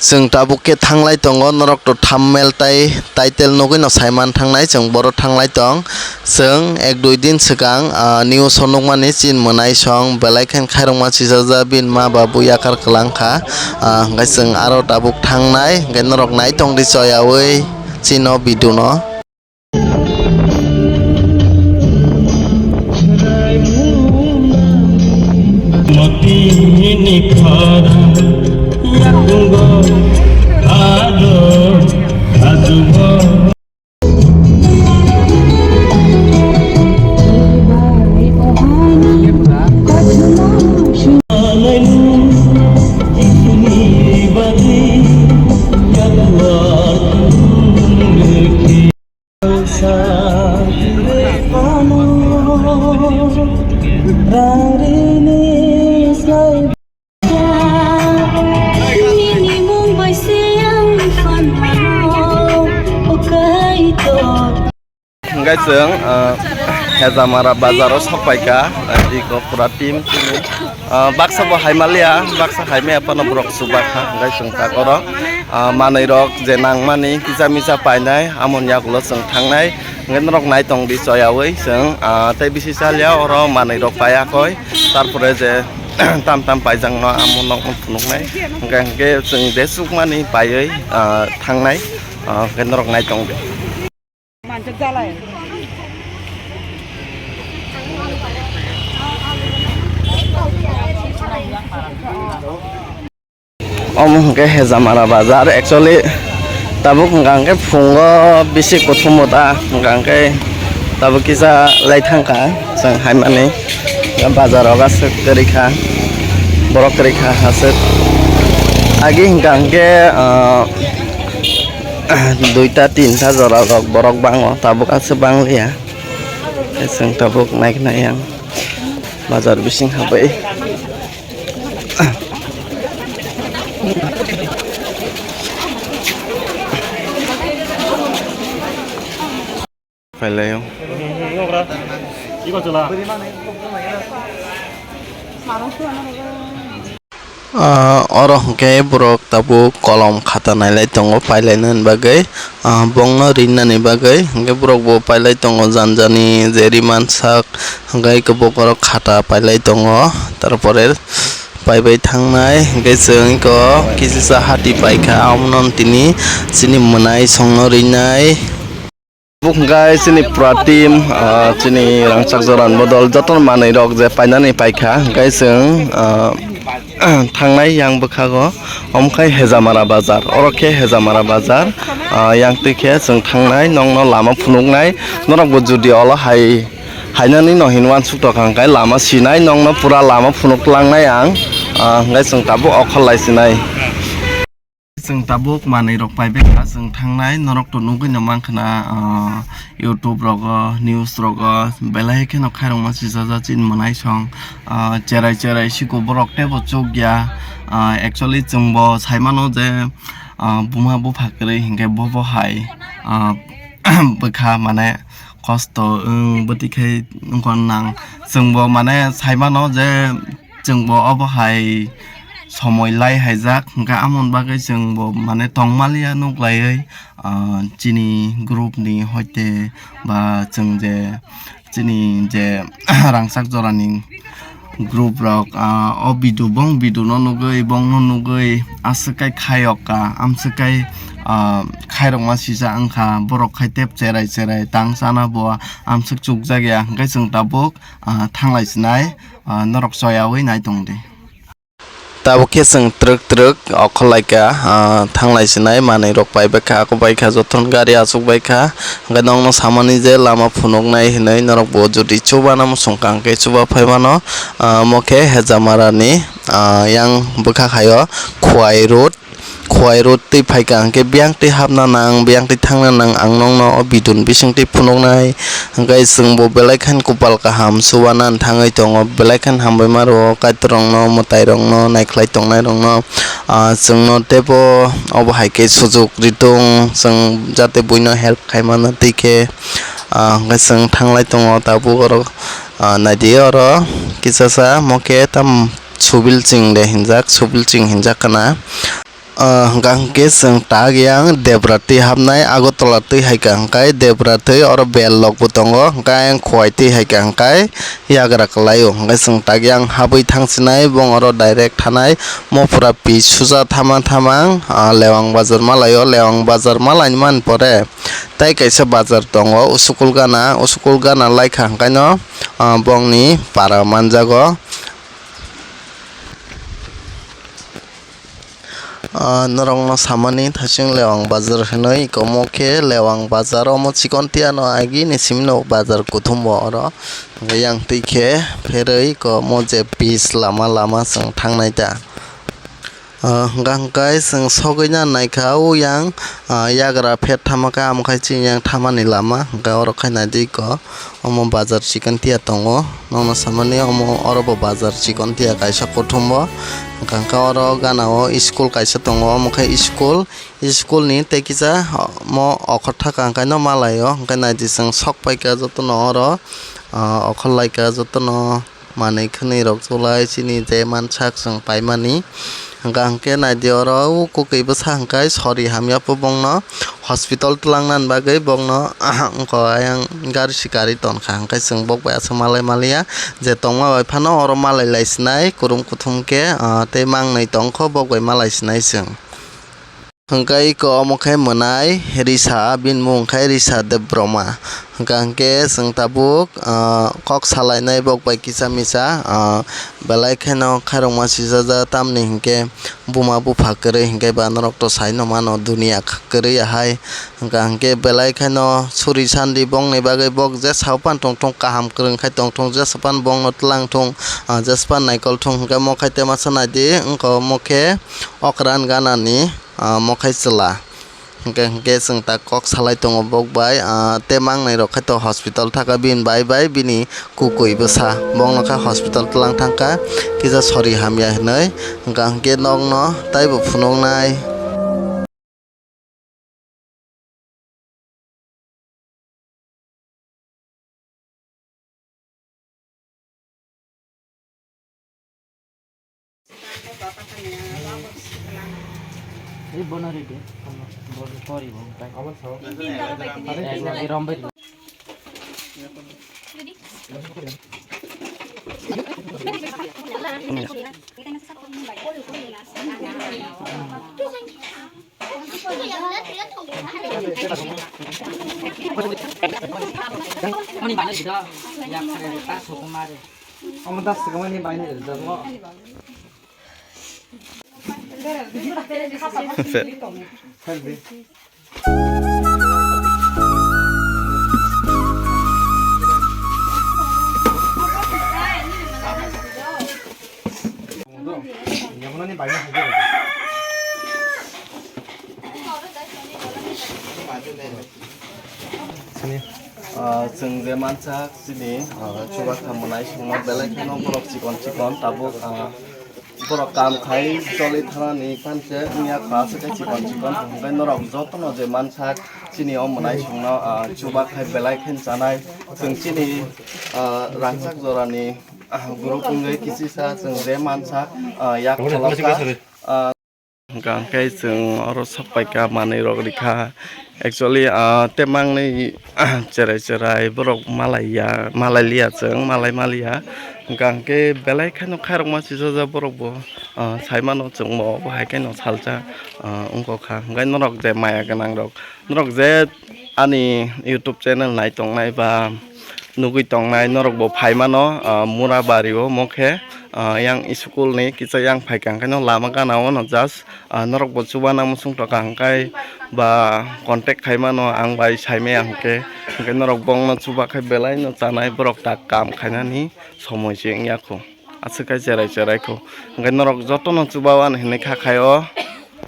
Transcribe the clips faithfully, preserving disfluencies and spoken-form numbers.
Chwng tabuk khe thanglai tongo, norok to thumbnail tai title nugwi no saiman thangnai, chwng boro thanglai tong. Chwng ek dui din swkang, ah, news o nukmani chin mwnai song belai khe khairokma chichaja bini ma babu yakar kwlang kha. Ah, hwnkhe chwng aro tabuk thangnai, hwnkhe norok nai tong di choyaui chini o video no. Hwnkhe chwng, ah, Hejamara bazaro sokpaikha, ah, iko pura team chini. Ah, baksa bo haimaliya, baksa haimaya phano borok chubakha, hwnkhe chwng tak oro, ah, manwi rok je nangmani kisa misa painai, amoni yagulo chwng thangnai, hwnkhe norok nai tong di choyaui chwng, ah, tei bisi chaliya oro manwi rok paiya koi, tarpore je tam tam paijakno amo nokno phunuknai, hwnkhe, hwnkhe chwng jesukmani paiwi, ah, thangnai, ah, hwnkhe norok nai tong di. Omo hwnkhe Hejamara bazar, actually tabuk hwnkha hwnkhe phungo bisi kuthumbo ta, hwnkha hwnkhe tabuk kisa lai thangkha chwng haimani bazar o aswk kwrwikha, borok kwrwikha aswk. Agi hwnkha hwnkhe, ah, duita tinta jora rok borok bango, tabuk aswk bangliya. Chwng tabuk naikhe nai ang bazar bising habai. Pailaio. Ah, oro hwnkhe borok tabuk kolom khata nailai tongo pailainani bagwi, ah, bongno rinani bagwi, hwnkhe borok bo pailai tongo jani jani je rimansak, hwnkhe iko bokorok khata pailai tongo, tarpore paibai thangnai, hwnkhe chwng iko kisisa hati paikha, omono tini chini mwnai songno rinai. Bo hwnkhe chini pura team, ah, chini rangchak jora ni bodol joto manwi rok je painani paikha, hwnkhe chwng, ah, thangnai yang bwkhago, omo khai Hejamara bazar, oro khe Hejamara bazar, ah, yang twi khe chwng thangnai, nokno lama phunuknai, norok bo jodi olo hai, hainani no hinwi uansuk tongkha, hwnkhe lama sinai, nokno pura lama phunuk langnai ang, ah, hwnkhe chwng tabuk okhor lai sinai. Chwng tabuk manwi rok paibai kha, chwng thangnai norok to nugwi no mankha na, ah, YouTube rogo, news rogo belai kheno khairokma chichaja chini mwnai song, ah, cherai cherai siko borok teibo chukya, ah, actually chwngbo saimano je, ah, buma bupha kwrwi hinkhe bobo hai, ah, bwkha mane kosto wng bwtwi khai wngkha nang. Chwngbo mane saimano je chwngbo obo hai somoi lai haijak, hwnkhe amoni bagwi chwngbo mane tongmaliya nuklaiwi, ah, chini group ni hoite ba chwng je chini je rangchak jorani group rok, ah, o video, bong video no nugwi, bong no nugwi aswk kai khayok ka, amswk kai, ah, khairokma sisa wngkha, borok khai tep cherai cherai tang chana bo amswk chukjak ya, hwnkhe chwng tabuk, ah, thanglai sinai, ah, norok choyaui nai tong di. Tabuk khe chwng twrwk twrwk okhorlaikha, ah, thanglai sinai manwi rok paibaikha, akwbaikha, jotono gari achukbaikha, hwnkhe nokno samani je lama phunuknai hinwi norok bo jodi chubana muchungkha hwnkhe chuba phaimano, ah, omo khe Hejamara ni, ah, yang bwkha khaio Khowai road, Khowai road twi phaikha hwnkhe biyang twi hapna nang, biyang twi thangna nang, ang nokno o bidun bising twi phunuknai. Hwnkhe chwngbo belai kheno kopal kaham, chubanan thangwi tongo, belai kheno hambai ma rwo Kaitorrokno, mwtairokno, naikhlai tongnairokno. Ah, chwngno teibo obo hai khe sujuk ri tong, chwng jate buino help khai mano twi khe. Ah, hwnkhe chwng thanglai tongo tabuk oro, ah, naidi oro kisasa mo khe tam subil ching de hinjak, subil ching hinjak kana. Ah, hwnkha hwnkhe chwng tak yang Debra twi hapnai, Agartala twi hai kha hwnkhe Debra twi oro bel rok bo tongo, hwnkhe ayang Khowai twi hai kha hwnkhe yagra kwlai o, hwnkhe chwng tak yang habwi thang sinai, bong oro direct thanai, mo pura pitch suja thama thama, ah, Lewang bazar malai o, Lewang bazar malai mani pore tai kaisa bazar tongo, Usukul gana, Usukul gana lai kha hwnkhe no, ah, bongni para manjago. Ah, norokno samani thasing Lewang bazar hinwi, iko mo khe Lewang bazar, omo chikon tiyano agini simino bazar kuthumbo oro. Hwnkhe yang twi khe pherwi iko mo je pitch lama lama chwng thangnai ta. Ah, hwnkha hwnkhe chwng sogwi na naikha o yang, ah, yagra phet thama khe, amo khai chini yang thamani lama, hwnkhe oro khai naidi iko. Omo bazar chikon tiya tongo, nokno samani omo oro bo bazar chikon tiya kaisa kuthumbo, hwnkha hwnkhe oro gana o school kaisa tongo, omo khe school, school ni tei kisa omo okhortha kha hwnkhe no malai o, hwnkhe naidi chwng sok paikha jotono oro, ah, okhorlaikha jotono manwi khwnwi rok chulai chini je mansak chwng paimani. Hwnkha hwnkhe naidi oro o kwkwi bwsa hwnkhe sori hamya pho bongno hospital twlangnani bagwi bongno wngkha ayang gari si gari tonkha, hwnkhe chwng bok bai aswk malai maliya je tongma bai phano oro malai lai sinai kurum kuthum khe, ah, tei mangnwi tongkho bok bai malai sinai chwng. Hwnkhe iko omo khe mwnai Risa, bini mung khe Risa Debbarma. Hwnkha hwnkhe chwng tabuk, ah, kok salainai bok bai kisa misa, ah, belai kheno khairokma sijajak, tamni hinkhe buma bupha kwrwi hinkhe ba norok to saino mano duniya kwrwi ahai. Hwnkha hwnkhe belai kheno suri sandi bongni bagwi bok jesa phano tongthung kaham kwrwng khai tongthung, jesa phano bongno twlang thung, ah, jesa phano naikol thung hwnkhe mo khai tema sa naidi wngkha omo khe okran ganani. Ah, mo khai chwla. Hwnkhe, hwnkhe chwng ta kok salai tongo bok bai, ah, tei mangnai rok khai to hospital thaka bini bai bai bini kwkwi bwsa. Bongno kha hospital twlang thangkha, kisa sori hamya hinwi. Hwnkha hwnkhe nokno taibo phunuknai. Sini, ah, chwng je mansak chini, ah, chubakha mwnai songno belai kheno borok chikon chikon tabuk, ah, borok kam khai choli thanani kanse wngya kha, aswk khe chikon chikon hwnkhe norok jotono je mansak chini o mwnai songno, ah, chubak khai belai khe chanai chwng chini, ah, rangchak jorani, ah, group wngwi kisisa chwng je mansak, ah, yak kholopkha, ah, Hwnkha hwnkhe chwng oro sok paikha manwi rok rikha. Actually, ah, tei mangni cherai cherai borok malaiya, malai liya chwng, malai maliya. Hwnkha hwnkhe belai kheno khairokma sijajak borok bo, ah, saimano chwngbo obo hai kheno salsa, ah, wngkha. Hwnkhe norok je maya gwnang rok, norok je ani YouTube channel nai tongnai ba nugwi tongnai norok bo phai mano, ah, Murabari o mo khe, ah, yang school ni kisa yang phaikha hwnkhe no lama gana o no just, ah, norok bo chubana muchung tongkha hwnkhe ba contact khai mano ang bai saimaya hwnkhe, hwnkhe norok bongno chuba khe belai no chanai borok tak kam khainani somoi se wngya kho. Aswk khe cherai cherai kho. Hwnkhe norok jotono chuba o ani hinwi kha khai o.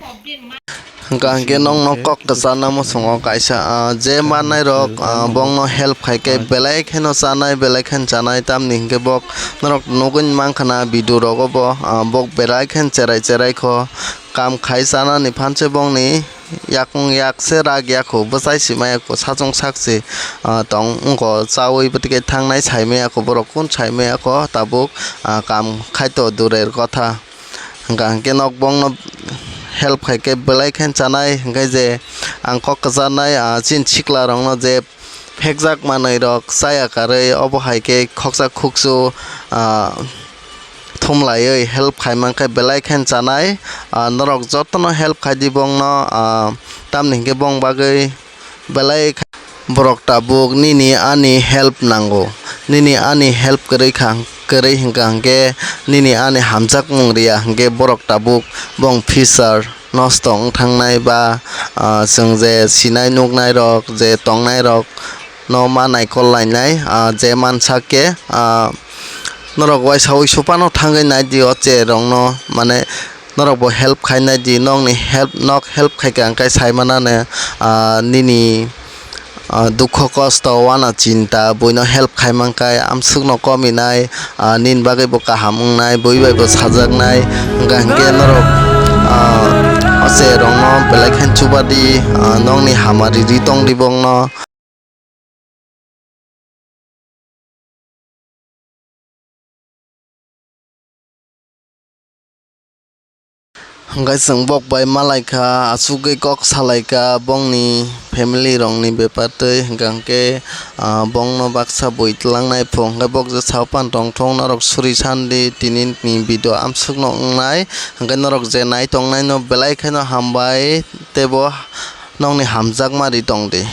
Hwnkha hwnkhe nokno kok kwcharna muchungo kaisa, ah, je mannairok, ah, bongno help khaikhe belai kheno chanai, belai kheno chanai, tamni hwnkhe bok norok nugwi mankha na video rogo bo, ah, bok belai kheno cherai cherai kho kam khai chanani phanse bongni yakung yak se rak yakho bwchai si maya kho sachung sakse, ah, tong wngkho chaui bwtwi khe thangnai sai maya kho borok kun sai maya kho tabuk, ah, kam khaito durer kotha. Hwnkha hwnkhe nok bongno help khaikhe belai khe chanai, hwnkhe je ang kok kwcharnai, ah, chini siklarokno je phekjak manwirok chaya karwi, obo hai khe khoksa khuksu, ah, thumlaiwi help khai mankhe belai khe chanai. Ah, norok jotono help khai di bongno, ah, tamni hwnkhe bong bagwi belai kha-, borok tabuk nini ani help nango, nini ani help kwrwi kha, kwrwi hwnkha hwnkhe nini ani hamjakmung riya hwnkhe borok tabuk bong future nosto wng thangnai ba, ah, chwng je sinai nuknai rok je tongnai rok no ma naikol lainai, ah, je mansa khe, ah, norok waisa ui supano thangwi nai di o che rokno mane norok bo help khai nai di, nokni help, nok help khai kha hwnkhe sai manane, ah, nini, ah, dukho kosto wana chinta buino help khai mankhe amsukno kominai, ah, nini bagwi bo kaham wngnai, bui bai bo sajaknai, hwnkha hwnkhe norok, ah, o che rokno belai khe chuba di, ah, nokni hamari ri tong di bongno. Hwnkhe chwng bok bai malaikha, achugwi kok salaikha bongni family rokni bepar twi, hwnkha hwnkhe, ah, bongno baksa bui tlangnai phung hwnkhe bok je sao pan tongthok norok suri sandi tini ni video amsukno wngnai, hwnkhe norok je nai tongnaino belai kheno hambai teibo nokni hamjakma ri tongdi.